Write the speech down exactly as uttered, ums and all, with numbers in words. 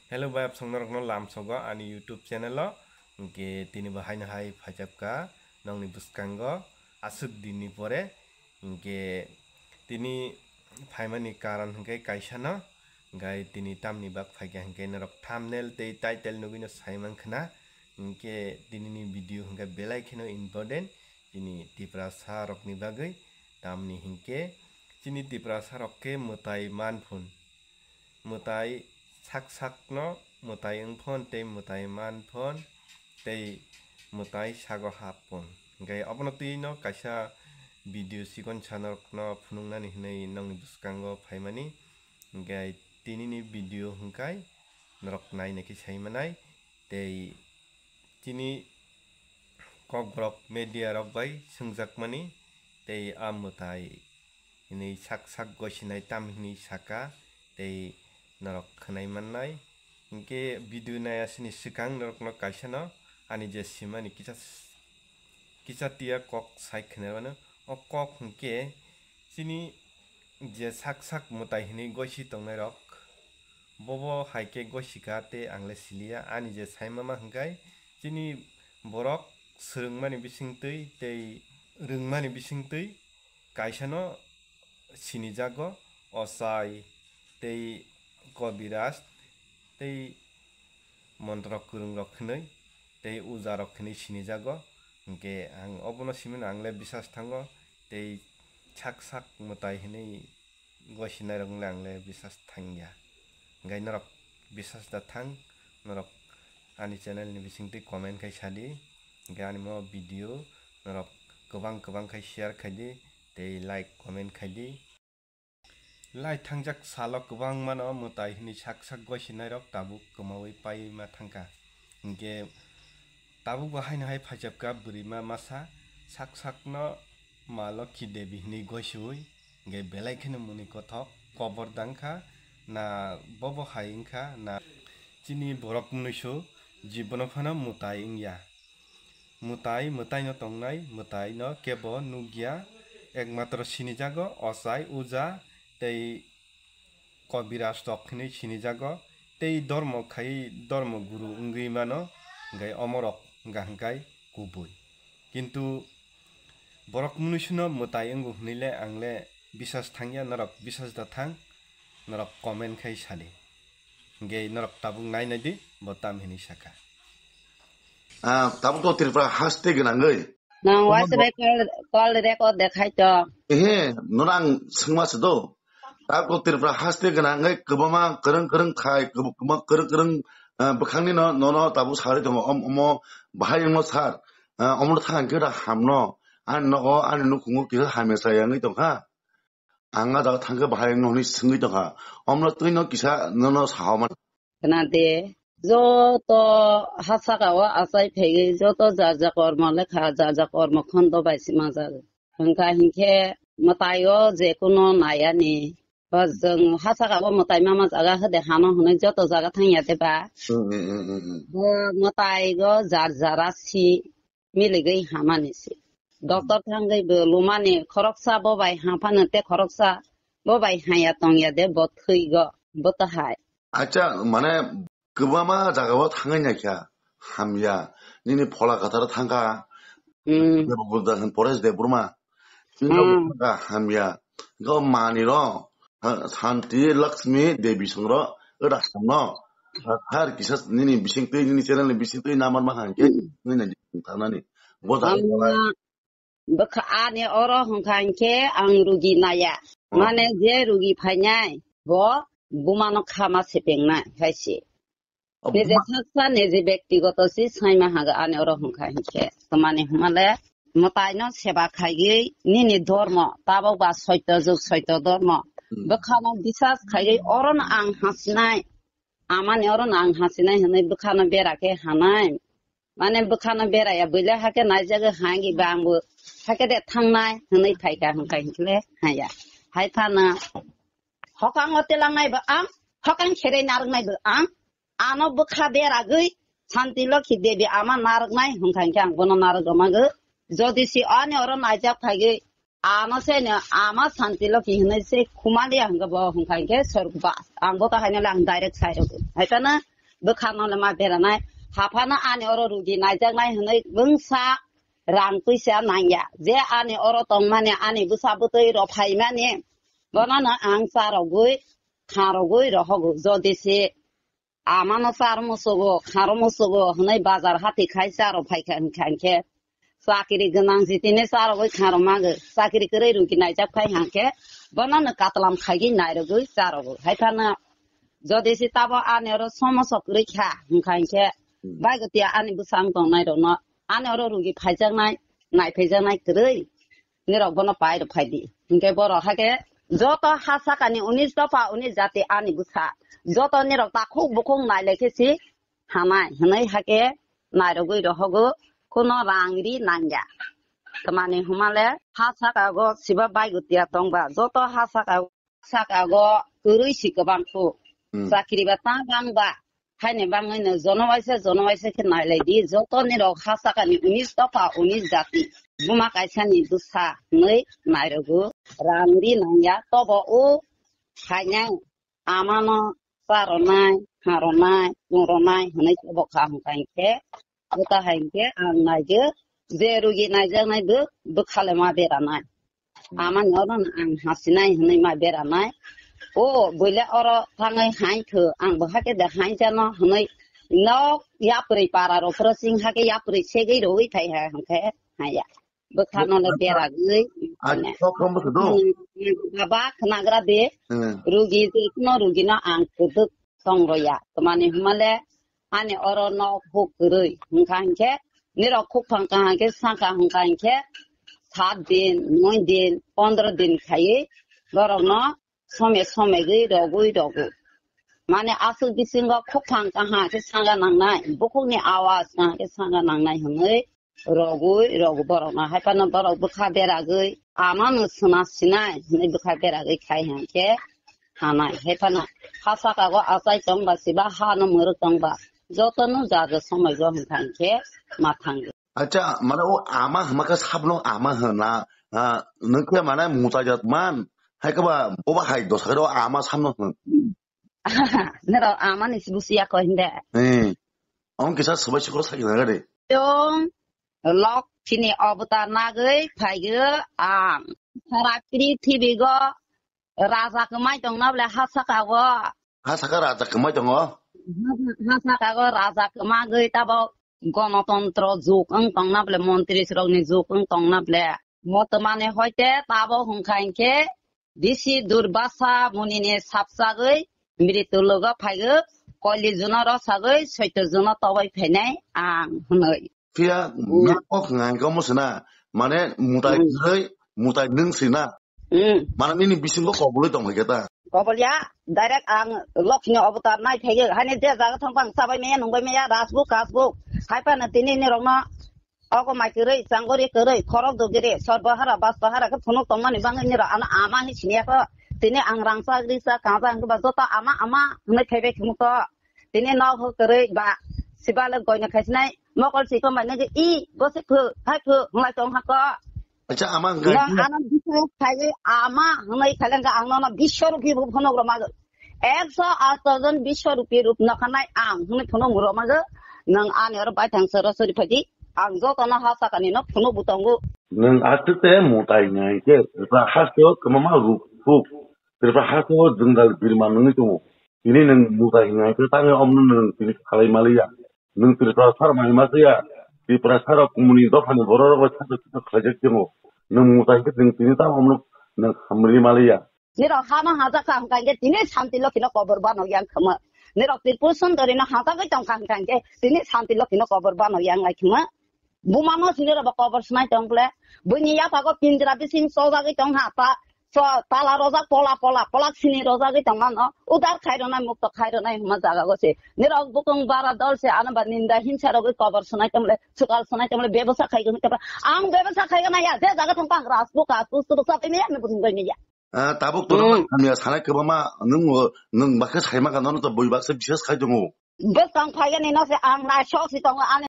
Hello bai, absong norokno lamsogo ani YouTube channel o. Hwnkhe tini bo haino hai phaijak ka nokni bwskango aswk dinni pore. Hwnkhe tini phaimani karon hwnkhe kaisa no, gai tini tamni bak phaikha hwnkhe norok thumbnail tei title nugwino saimankhwna. Hwnkhe tinini video hwnkhe belai kheno important chini Tiprasa rokni bagwi, tamni hwnkhe chini Tiprasa rok khe mwtai manphun. Mwtai sak sakno mwtai wngphon tei mwtai manphon tei mwtai sago happhon. Hwnkhe obono twino kaisa video chikon sanorokno phunuknani hwnwi nokni bwskango phaimani. Hwnkhe tinini video hwnkhe norok naina khe saimanai tei chini Kokborok media rok bai swngjakmani tei a mwtai hwnwi sak sak gosinai tam hwnwi saka tei norok khwnai mannai. Hinkhe video nai asini swkang norokno kaisano ani je simani kisa, kisa tiya kok sai khwnai mano. O kok hinkhe chini je sak sak mwtai hwnwi gosi tongnai rok, bobo hai khe gosi kha tei ang le siliya. Ani je sai mama hinkhe chini borok swrwngmani bisingtwi tei rwngmani bisingtwi kaisano sinijago, ochai tei kobiraj tei montro kwrwng rok hwnwi tei uja rok hwnwi sinijago. Hinkhe ang obono simino ang le bisas thango tei sak sak mwtai hwnwi gosinai rok le ang le bisas thangya. Hinkhe norok bisas da thang, norok ani channel ni bisingtwi comment khai sadi. Hinkhe ani mo video norok kwbang kwbang khai share khai di tei like comment khai di. Lai thangjak salo kwbangmano mwtai hwnwi sak sak gosinai rok tabuk kwmaui paima thangkha. Hinkhe tabuk bo haino hai phaijak kha bwrwima masa sak sakno Ma Lokhi Devi hwnwi gosiui, hinkhe belai kheno mwnwi kothok kobor dangkha, na bobo hai wngkha na chini borok mwnwisu jibono phano mwtai wngya. Mwtai, mwtaino tongnai, mwtaino kebo nukya, ekmatro sinijago ochai, uja tei kobiraj rok hinwi sinijago, tei dormo khai dormo guru wngwi mano, hinkhe omorok wngkha hinkhe kubui. Kintu borok mwnwisino mwtai wngo hwnwi le ang le bisas thangya, norok bisas da thang, norok comment khai sadi. Hinkhe norok tabuk nai nai di, bo tam hinwi sakha. Ah, tabuk to Tripura haste gwnangwi. Nang Omo waise bo- bai call, call record dekhai to. Ehe, norang sengma se do. Tabuk to Tripura haste gwnangwi kwbangma kwrwng kwrwng khai, kwb-, kwbangma kwrwng kwrwng, ah, bwkhangni no, nono tabuk sarwi tongo. Om-, omo bahai wngno sar. Ah, omo thang khe da hamno. Ani nogo, ani nukhungo kisa hamya chaya wngwi tongkha. Ang a jaga thangkhe bahai wngno hwnwi swngwi tongkha. Omno twino kisa nono sahoman. Khna de, joto ha saka o achai phaiwi, joto jar jar kormo lekha, jar jar kormo khondo bai se manjak. Hwnkha hinkhe mwtai o je kuno nai ani. Ba jwng ha saka o mwtai mama jaga hwde hano hwnwi joto jaga thangya de ba. Hmm, hmm, hmm, hmm, hmm. Bo mwtai o jar jara si miligwi hamani se. Doctor thangwi bo lumani khoroksa bo bai haphano tei khoroksa bo bai haya tongya de bo thwigo bo to hai. Acha, mane kwbangma jagao thangwi naikha hamya. Nini phola kwtharo thangkha. Hmm. Debogurda hin Paresh Debbarma. Chini Hmm. Hamya. Go mani ro, ha, Santi Lakshmi Devi songro, ora samno. Har kisa nini bising twi, nini channel ni bising twi namar ma hangke, Hmm. nini na thanani. Bo da Ang wala. Bwkha ani oro hwnkha hinkhe ang rugi naya. Hmm. Mane je rugi phainai, bo bumano khama sepengnai, hai se. Nije thaksa nije bektigoto si saima haga ani oro hwnkha hinkhe. Tamani hwnmale mwtaino seba khaigwi nini dhormo, tabok ba soito jug soito dhormo. Hmm. Bwkhano bisas khaigwi orono ang hasinai, amani orono ang hasinai hwnwi bwkhano bera khe hanai. Mane bwkhano beraya bwle hake naijagwi hangi ba angbo hake de thangnai hwnwi phaikha hwnkha hinkhle haya. Hai phano Hokang o telangnai bo ang, hokang kherei narwknai bo ang. Ano bwkha beragwi Santi Lokhi Devi ama narwknai hwnkha hinkhe ang bono narwk rwmagwi. Jodi si ani oro naijak phaigwi ano se no ama Santi Lokhi hinwi se khumaliya hwnkhe bo hwnkha hinkhe sorgo ba. Ang bo to haino le ang direct sai rwgwi. Hai phano Bwkhano le ma beranai. Haphano ani oro rugi naijaknai hwnwi bwngsa rang twisa nangya. Je ani oro tongmani ani bwsa bwtwi rok phaimani, bonono ang charogwi, kharogwi rohogo. Jodi se amano char musugo, kharo musugo hwnwi bazar hati khai charo phaikha hwnkha hinkhe, chakiri gwnang jitini charogwi kharo mago, chakiri kwrwi rugi naijak phai hwnkhe, bonono katlam khaigwi nairogwi charogo. Haiphano jodi se tabo ani oro somoso kwrwi kha hwnkha hinkhe, Hmm. baigo tiya ani bwsang tongnai rokno ani oro rugi phaijaknai, naiphaijaknai kwrwi, nirok bono pai rok phai di. Hinkhe borok hakhe joto ha sakani unis dopha, unis jati ani bwsa. Joto nirok takhuk bukhuk nai lai khe si hanai hwnwi hakhe nairogwi rohogo, kuno rang ri nangya. Tamani hwnmale ha sakago siba baigo tiya tongba, joto ha saka, sakago kwrwi si kwbang khu. Hmm. Chakri ba ta bang ba, haini bangwi no jono waisa, jono waisa khe nai lai di, joto nirok ha sakani unis dopha, unis jati, buma kaisa ni bwsa hwnwi nairogo, rang ri nangya, tobo o khainai amano charonai, haronai, tungronai hwnwi tobo kha hwnkha hinkhe, bwta hai hinkhe ang naijo je rugi naijaknai bw-, bwkhale ma beranai. Amani oro no ang hasinai hwnwi ma beranai. O, buile oro thangwi hain thw, ang bo hakhe de hain jano hwnwi nok yapri para rok phro sing hakhe yapri segwi rogwi thai ha hwnkhe haya. Bwkhano le beragwi. Aji kok rombo se do? Hmm, baba khnagra de. Hmm. Rugi de kuno rugi no ang kwdwk tong roya. Tamani hwnmale ani oro nok huk kwrwi. Hwnkha hinkhe nirok khuk phang kaham khe saka hwnkha hinkhe sat din, noi din, pondro din khaiwi borokno some somegwi rogwi rogo. Mane aswk bisingo khuk phang kaham khe saka nangnai, bukhukni awaz kaham khe saka nangnai hwnwi rogwi rogo borokno. Haiphano borok bwkha beragwi amano swna sinai hwnwi bwkha beragwi khai hwnkhe hanai. Haiphano ha sakago achai tongba siba hano mwrwk tongba jotono jaga somaigo hwnkha hinkhe ma thango. Acha, mane o ama hwnma khe sabno ama hwna, ah, nwng khe mane muchajak man, hai khe ba boba hai dosa khe o ama sabno hwn. Nero ama ni si busi ya ko hinde. Eh. Ang kisa sabai sikoro sai na gade. Tong lok chini avatar nagwi phaigo ang. Sara prithibi go raja kwmai tongna bole ha saka go. Ha saka raja kwmai tongo? Ha, ha saka go raja kwmagwi tabo gonotontro juk wng tongna bole, montri rokni juk wng tongna bole. Motomani hoite tabo hwnkha hinkhe bisi durbasa munini sapsagwi mritu logo phaigo, koli juno rosagwi soito juno tobai phainai ang hwnwi. Phiya Hmm. nok kok ngai ko mo sina, mane mutai Hmm. kwrwi, mutai nwng sina. Hmm. Mane nini bisingo kobului tong hai khe ta. Kobolya, direct ang lokni avatar nai thaigo. Hani je jaga thang bang sabai maya, nungbai maya, rasbuk, kasbuk. Hai phano tini ni rokno ogo mai kwrwi, changori kwrwi, khorok dogiri, sorbo hara, basbo hara khe phunuk tongmani bangwi ni rok ano ama hi siniya kho. Tini ang rangchak, rijak, kangjak hwnkhe ba joto ama, ama hwnwi thaibai khumuk to. Tini nok ho kwrwi ba sibale goino khaisinai mokol sikon bai nai i bo se phu hai phu hwnlai tong hako. Acha ama hwnkha Nang khe ano bising khaiwi ama hwnwi khaileng kha ang nono bisho rupi bo phunuk rwmagw. Ekso asto jon bisho rupi rup nokhanai ang hwnwi phunuk rwmagw. Nang ani oro baithang soro sori phaidi ang jotono ha sakani no phunuk bo tongo. Nwng aswk te mutai nai khe Tripura haste o kwbangma rup phuk. Tripura haste o jwngjal birma nungwi tongo. Tini nwng mutai hwnwi khe tangwi omno nwng tini khalai maliya. Nwng Tripura sar mai masiya. Tripura sar o kumuni dophani borok rok bai sakha sakha khlaijak tongo. Nwng mutai khe nwng tini tamo omno nwng hamri maliya. Nirok hano hajak kha hwnkha hinkhe tini Santi Lokhi no kobor bano yang khama. Nirok Tripura Sundori no hajagwi tong kha hwnkha hinkhe tini Santi Lokhi no kobor bano yang lai khama. Buma no sini rok ba kobor swnai tong ble. Buini yaphago pinjra bising chojagwi tong ha ta. So, tala rojak pola pola, polak sini rojagwi tong mano. Udar khai rwnai, mukto khai rwnai hwnma jaga go se. Nirok bukung bara dol se, ano ba ninda hinsa rogwi kobor swnai tong ble, swkal swnai tong ble, bebosa khai gwnai tong ble. Ang bebosa khai gwnai ya, je jaga thang tang ras buk as buk buk sa tini ya, ni bung gwnai ya. Ah, tabuk to Hmm. Hamya sanai kwbangma, nwng, nwng bakhe saima ka nono to bui baksa biswas khai tongo. Bwskang phai gani no se ang nai sok si tongo ani.